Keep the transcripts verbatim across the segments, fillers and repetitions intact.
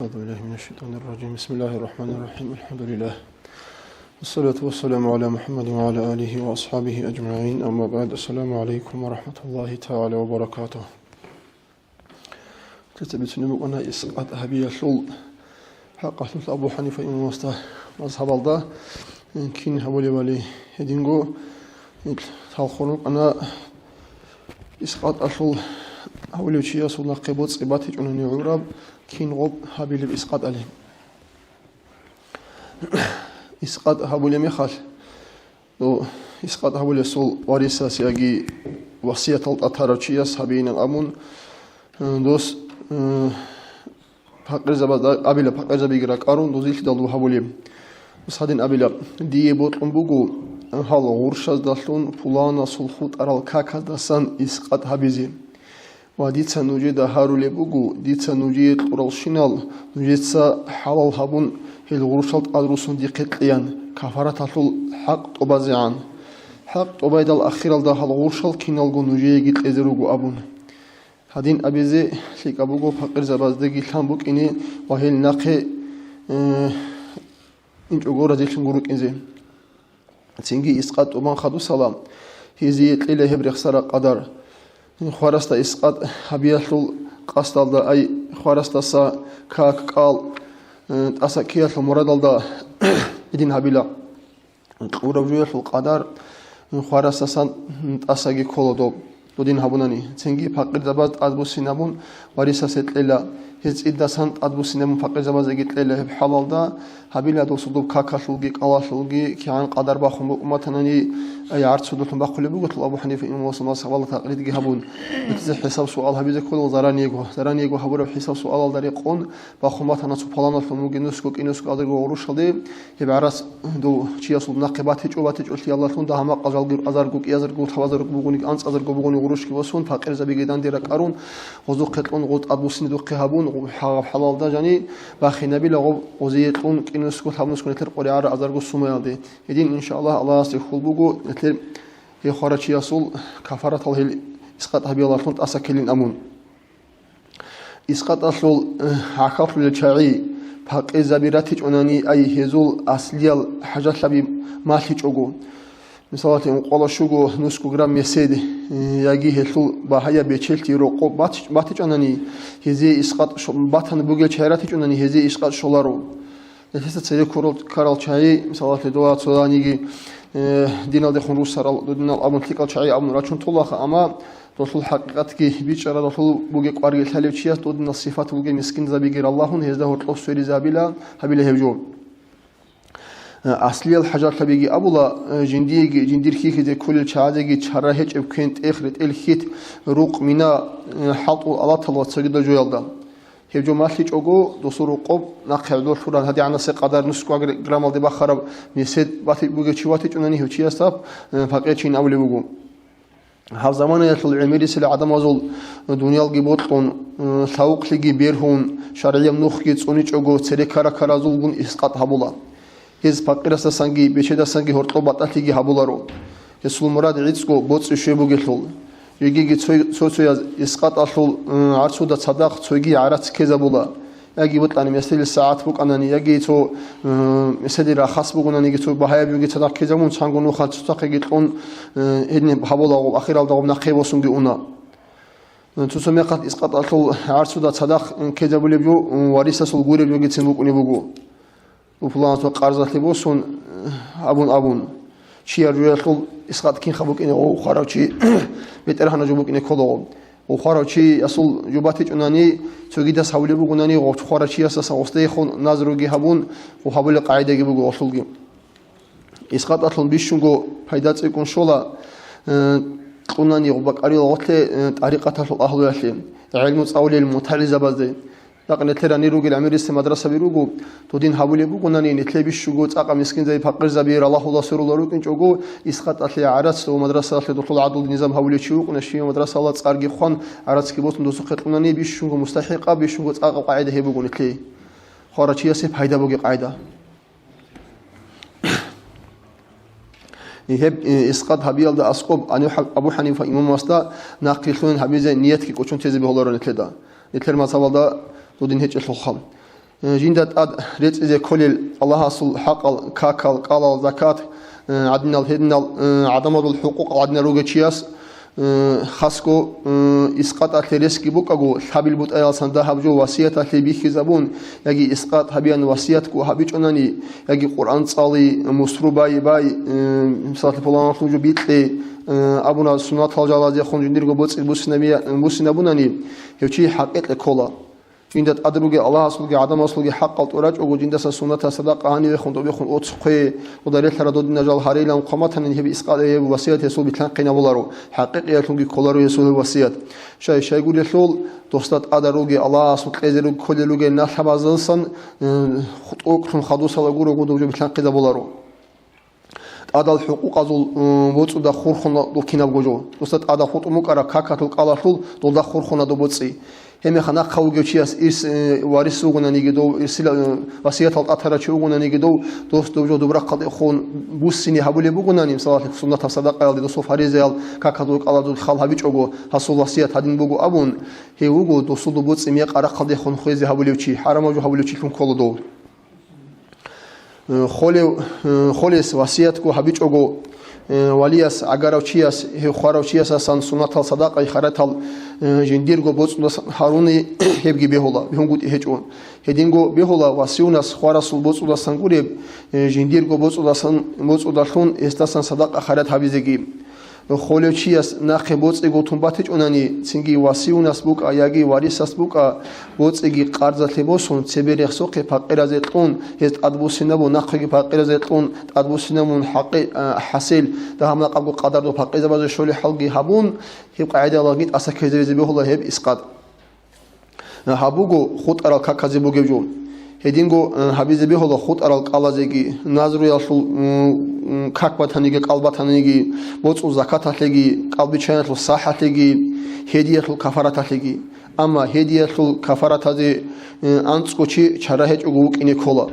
أعوذ بالله من الشيطان الرجيم. بسم الله الرحمن الرحيم. الحمد لله. والصلاة والسلام على محمد وعلى آله وأصحابه أجمعين. أما بعد. السلام عليكم ورحمة الله تعالى وبركاته. Цецабицунеб букӀана искъат гьабиялъул хӀакъалъулъ Абу Ханифа имамасда мазгьабалда кин гьабулебали. Гьединго талхун рукӀана искъаталъул гьавулев чиясул нахъе боцӀи батичӀунани гӀураб кин гъоб гьабилеб искъатали. Искъат гьабулеб мехалъ, ну, искъат гьабулесул варисас яги васиятал тӀатарав чияс гьабейилан абун, э, дос, э, пакъирзабазда абила, пакъирзабиги ракӀарун, дозилъидал дугьабулеб. Дос гьадин абила: «Дие бокьун буго гьал гъурщаздалъун пуланасул хутӀарал каказдасан искъат гьабизе. Ва дица нужеда гьарулеб буго, дица нужее кьуралщинал нужеца хӀалал гьабун, гьел гъурщал тӀадруссун дихъе кьеян, кафараталъул хӀакъ тӀубазегӀан. ХӀакъ тӀубайдал ахиралда гьал гъурщал киналго нужееги кьезе руго», — абун. Гьадин абизе лъикӀаб буго пакъирзабаздеги лъан букӀине ва гьел нахъе, э, инчӀого разилъун гурукӀинзе. Цинги искъат тӀубан хадусала, гьезие кьела гьеб рехсараб къадар. Хварасда искъат гьабиялъул къасдалда, ай, хварасдаса как, кӀал, э, тӀаса ккеялъул мурадалда гьедин гьабила. Кьураб жоялъул къадар хварасдасан тӀасаги ккола доб. Додин гьабунани, цинги пакъирзабаз тӀадбуссинабун варисасе кьела, гьез цӀидасан тӀадбуссинабун пакъирзабазеги кьела. Гьеб хӀалалда гьабила досул доб какалъулги кӀалалъулги кигӀан къадар бахун букӀун батанани, ай, гӀарцудулъун бахъулеб бугелъул Абу Ханифа имамасул мазгьабалда такълидги гьабун, гьесие хӀисаб-суал гьабизе ккола зараниего, зараниего гьабураб хӀисаб-суалалда рекъон бахун батана цо паланалъун бугеб нусго кӀинусго азарго гъурущалде. Гьеб гӀарац дов чиясул нахъе батичӀо-батичӀолъиялдалъун дагьа-макъа жалги азарго, кӀиазарго, лъабазарго бугони, анцӀазарго бугони гъурущги босун, пакъирзабиги данде ракӀарун, гъозухъе кьун, гъоз тӀадбуссине духъе гьабун, гъо-, хӀа-, хӀалалда жани бахинабила гъоб гъозие кьун кӀинусго, лъабнусго нилъер къоригӀара азарго сумаялде. Гьедин, иншааллагь, Аллагьасде хьул буго, нилъер гьев хварав чиясул кафаратал гьел искъат гьабиялдалъун тӀаса ккелин абун. Искъаталъул, э, гӀахьаллъулел чагӀи пакъирзаби ратичӀунани, ай, гьезул аслиял хӀажатлъаби малъичӀого, мисалалъе, ункъоялда щуго-нусго грамм месед, э, яги гьелъул багьаяб бечелъи рокъоб батич-, батичӀунани, гьезие искъат що-, батан бугел чагӀи ратичӀунани, гьезие искъат щоларо. Гьелъиса цере ккурал-, ккарал чагӀи, мисалалъе, дова цояниги, э, диналдехун руссарал, додинал абун лъикӀал чагӀи абун рачун толаха, амма долъул хӀакъикъатги бичӀчӀарадалъул бугеб кӀварги лъалев чияс додинал сипат бугеб мискинзабиги раллагьун, гьезда гьоркьоб сверизабила, гьабила гьеб жо. Э, аслиял хӀажатлъабиги абула, э, жиндиеги, жиндир хьихьизе кколел чагӀазеги чара гьечӀеб квен, тӀех, ретӀел, хьит, рукъ, мина, э, хӀалтӀул алатал ва цогидал жоялда. Гьеб жо малъичӀого, досул рокъоб нахъе гӀодор лъуран гьадигӀанасеб къадар нусго граммалде бахараб месед батичӀ-, бугев чи ватичӀунани, гьев чияс гьаб, э, пакъирчи абулеб буго. Гьаб заманаялъул гӀемерисел гӀадамазул дуниялги бокьун, э, лъавукълъиги бергьун, шаргӀияб нухги цӀуничӀого, цере ккара-ккаразулгун искъат гьабула. Гьез пакъирасдасанги бечедасанги гьоркьоб батӀалъиги гьабуларо. Гьесул мурад гӀицӀго боцӀи щвей бугелъул. Жегиги цо-, цо-цояз искъаталъул, м, гӀарцуда цадахъ цойги гӀарац ккезабула. Яги бутӀани меседил сагӀат букӀанани, яги цо, м, меседил рахас бугонаниги, цо багьаяб жоги цадахъ ккезабун, цанго нухалъ цоцахъеги кьун, м, гьедин гьабулаго, ахиралдагъун нахъе босунги уна. Цо-цо мехалъ искъаталъул гӀарцуда цадахъ ккезабулеб жо, м, варисасул гуреб жогицин букӀунеб буго. Пуланасул къарзалъе босун, абун-абун. Чияр жоялъул искъат кинха букӀине гъов хварав чи, бетӀергьанав жо букӀине кколаго. Гъов хварав чиясул жо батичӀунани, цогидас гьавулеб бугонани, гъов хварав чиясдаса гъосдейхун назруги гьабун, гъов гьабулеб къагӀидаги буго гъолъулги. Искъаталъул бищунго пайда цӀикӀкӀун щола, э, кьунани гъоб бакӀарил гъорлъе, э, тӀарикъаталъул агьлуялъе, гӀелму цӀалулел мутагӀилзабазде. Ракъ нилъер гьанир ругел гӀемерисел мадрасаби руго, додин гьабулеб бугонани, нилъее бищунго цӀакъ мискинзаби, пакъирзаби ралагьула сверулел рукӀинчӀого, искъаталъе, гӀарацалъе ва мадрасаялъе долъул гӀадлу низам гьабулев чи вукӀуна, щивав мадрасаялда цӀарги хъван, гӀарацги босун досухъе кьунани, бищунго мустахӀикъаб, бищунго цӀакъаб къагӀида гьеб буго нилъее. Хварав чиясе пайда бугеб къагӀида. Гьеб, э, искъат гьабиялда аскӀоб Ани-, Абу Ханифа имамасда нахърилълъунин гьабизе ниятги кӀочон тезе бегьуларо нилъеда, нилъер мазгьабалда додин гьечӀелъулха. Э, жинда тӀад рецӀизе кколел Аллагьасул хӀакъал, какал, кӀалал, закат, э, гӀадинал, гьединал, э, гӀадамазул хӀукъукъ гӀадинал ругев чияс, э, хасго, э, искъаталъе ресги букӀаго, лъабил бутӀаялсан дагьаб жо васияталъе бихьизабун, яги искъат гьабиян васиятго гьабичӀунани, яги Къуръан цӀали, мусру бай, бай, э, мисалалъе, пуланалъул жо бикье, э, абуна суннатал жалазехун жиндирго боцӀи буссинаби-, буссинабунани, гьев чи хӀакъикъе ккола. Жинда тӀад ругел Аллагьасулги гӀадамасулги хӀакъал тӀурачӀого, жиндаса суннатал садакъа гьанивехун, тӀубехун оцухъе, дуда релълъарал додина жал гьарейилан хъваматани, гьеб искъа-, гьеб васият гьесул билълъанхъинабуларо, хӀакъикъиялъунги кколаро гьесул гьеб васият. Щай, щайгурелъул, досда тӀада ругел Аллагьасул кьезе руг-, кколел ругел налъабазасан, э, тӀокӀлъун хадусала гурого дов жо билълъанхъизабуларо. ТӀадал хӀукъукъазул, м, боцӀуда хурхуна дов кинабго жо. Досда тӀада хутӀун букӀараб какалъул кӀалалъул долда хурхуна дов боцӀи. Гьебмехалъ нахъа вугев чияс ирс, э, варис вугонаниги дов, ирсила, э, васиятал тӀатарав чи вугонаниги дов, дос дов жо доб рахъалдехун буссине гьабулеб бугонани, мисалалъе, суннатаб садакъаялде досул фаризаял каказул кӀалазул хал гьабичӀого, гьасул васият гьадин буго абун, гьев вуго досул дов боцӀи мекъа рахъалдехун хвезе гьабулев чи, хӀарамаб жо гьабулев чилъун ккола дов. Э, холев, э, холес васиятго гьабичӀого, э, валияс, гӀагарав чияс, гьев хварав чиясасан суннатал садакъай харатал, э, жиндирго боцӀудасан гьаруни гьебги бегьула, бегьунгутӀи гьечӀо. Гьединго бегьула васиунас хварасул боцӀудасан гуреб, э, жиндирго боцӀудасан, боцӀудалъун гьесдасан садакъа харат гьабизеги. Холев чияс нахъе боцӀиго тун батичӀунани, цинги васиунас букӀа яги варисас букӀа, боцӀиги къарзалъе босун, цебе рехсохъе пакъиразе кьун, гьез тӀадбуссинабун, нахъеги пакъиразе кьун, тӀадбуссинабун хӀакъи-, а, хӀасил, дагьаб-макъабго къадарго пакъирзабазе щолеб хӀалги гьабун, гьеб къагӀидаялъги тӀаса ккезаризе бегьула гьеб искъат. Гьаб буго хутӀарал каказе бугеб жо. Гьединго, э, гьабизе бегьула хутӀарал кӀалазеги, назруялъул, м, м, как батаниги, кӀал батаниги, боцӀул закаталъеги, кӀалбиччаялъул сахӀалъеги, гьедиялъул кафараталъеги. Амма гьедиялъул кафаратазе, э, анцӀго чи чара гьечӀого вукӀине ккола.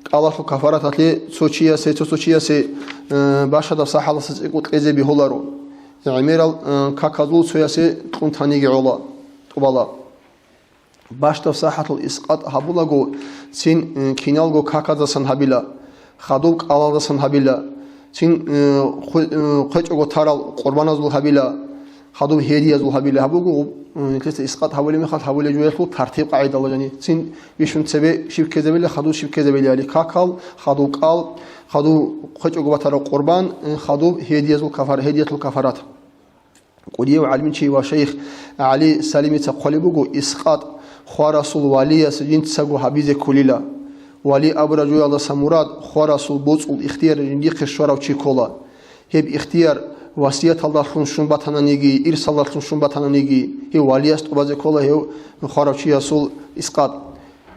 КӀалалъул кафараталъе цо чиясе, цо-цо чиясе, э, бащадаб сахӀалдаса цӀикӀкӀун кьезе бегьуларо. ГӀемерал, э, каказул цоясе кьун таниги гӀола, тӀубала. Бащдаб сахӀалъул искъат гьабулаго, цин, э, киналго каказдасан гьабила, хадуб кӀалалдасан гьабила, цин, э, хъве-, э, хъвечӀого тарал къурбаназул гьабила, хадуб гьедиязул гьабила. Гьабуго, э, нилъеца искъат гьабулеб мехалъ гьабулеб жоялъул тартиб-къагӀидала, яни цин бищун цебе щиб ккезабила, хадуб щиб ккезабила, яли какал, хадуб кӀал, хадуб хъвечӀого батарал къурбан, э, хадуб гьедиязул кафар-, гьедиялъул кафарат. КӀудияв гӀалимчи ва шайх ГӀали Салимица хъвалеб буго, искъат хварасул валияс жинцаго гьабизе кколила. Вали абураб жоялдаса мурад хварасул боцӀул ихтияр жиндихъе щварав чи ккола. Гьеб ихтияр васияталдалъун щун батананиги, ирсалдалъун щун батананиги, гьев валияс тӀубазе ккола гьев хварав чиясул искъат.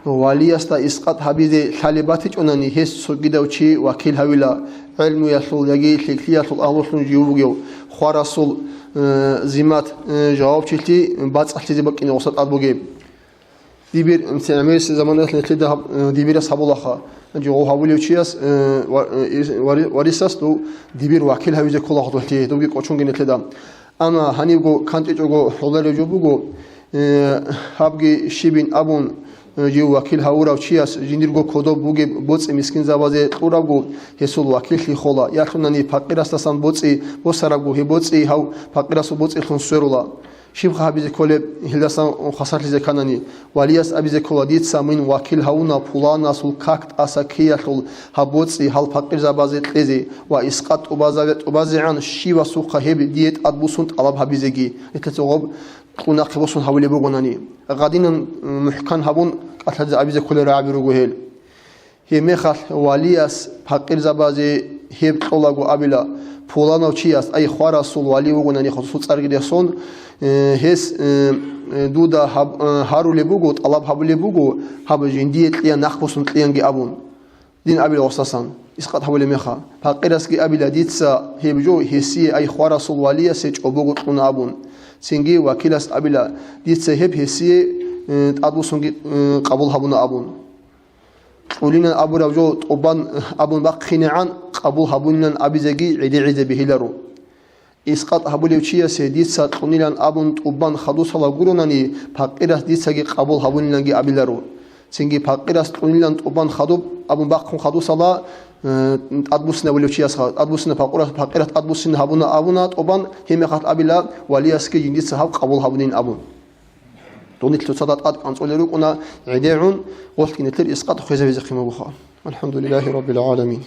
Валиясда искъат гьабизе лъалеб батичӀунани, гьес цогидав чи вакил гьавила, гӀелмуялъул яги лъикӀлъиялъул агьлулъун жив вугев, хварасул, э, зиммат, э, жавабчилъи бацӀцӀалъизе букӀине гъосда тӀад бугеб. Дибир, м, гӀемерисеб заманалъ нилъеда гьаб-, э, дибирас гьабулаха. Гьанже гъов гьабулев чияс, э, ва-, э, ис-, вари-, варисас дов дибир вакил гьавизе ккола гьадулъи, довги кӀочунги нилъеда. Амма гьанибго кантӀичӀого гьоларев жо буго, э, гьабги щибин абун, э, жив вакил гьавурав чияс жиндирго кодоб бугеб боцӀи мискинзабазе кьурабго, гьесул вакиллъи хола, ялъунани пакъирасдасан боцӀи босарабго, гьеб боцӀи гьав пакъирасул боцӀилъун сверула. Щибха гьабизе кколеб, гьелдасан хвасарлъизе кканани, валияс абизе ккола, дица мун вакил гьавуна пуланасул как тӀаса ккеялъул гьаб боцӀи гьал пакъирзабазе кьезе ва искъат тӀубазаве-, тӀубазегӀан щивасухъа гьеб дие тӀадбуссун тӀалаб гьабизеги. Нилъеца гъоб кьун нахъе босун гьавулеб бугонани, гъадинан мухӀкан гьабун кӀалъазе абизе кколел рагӀаби руго гьел. Гьебмехалъ валияс пакъирзабазе гьеб кьолаго абила, пуланав чияс, ай хварасул вали вугонани хасул цӀарги рехсон, э, гьес, э, э, дуда гьаб-, э, гьарулеб буго, тӀалаб гьабулеб буго, гьаб жиндие кьиян нахъ босун кьиянги абун. Дин абила гъосасан, искъат гьабулеб меха, пакъирасги абила, дица гьеб жо гьесие, ай хварасул валиясе чӀобого кьуна абун. Цинги вакилас абила, дица гьеб гьесие, э, тӀадбуссунги, э, къабул гьабуна абун. Кьулинан абураб жо тӀубан абун бахъинегӀан, къабул гьабунилан абизеги гӀедегӀизе бегьиларо. Искъат гьабулев чиясе дица кьунилан абун тӀубан хадусала гуронани, пакъирас дицаги къабул гьабуниланги абиларо. Цинги пакъирас кьунилан тӀубан хадуб абун бахъун хадусала, э, тӀадбуссинабулев чиясха, тӀадбуссина пакъура-, пакъирас тӀадбуссин гьабуна абуна тӀубан, гьеб мехалъ абила валиясги жиндица гьаб къабул гьабунин абун. Дунилъ цоцазда тӀад кӀанцӀулел рукӀуна гӀедегӀун, гъолъги нилъер искъат хвезавизехъин бугоха. Алхамдулиллагьи раббил гӀаламин.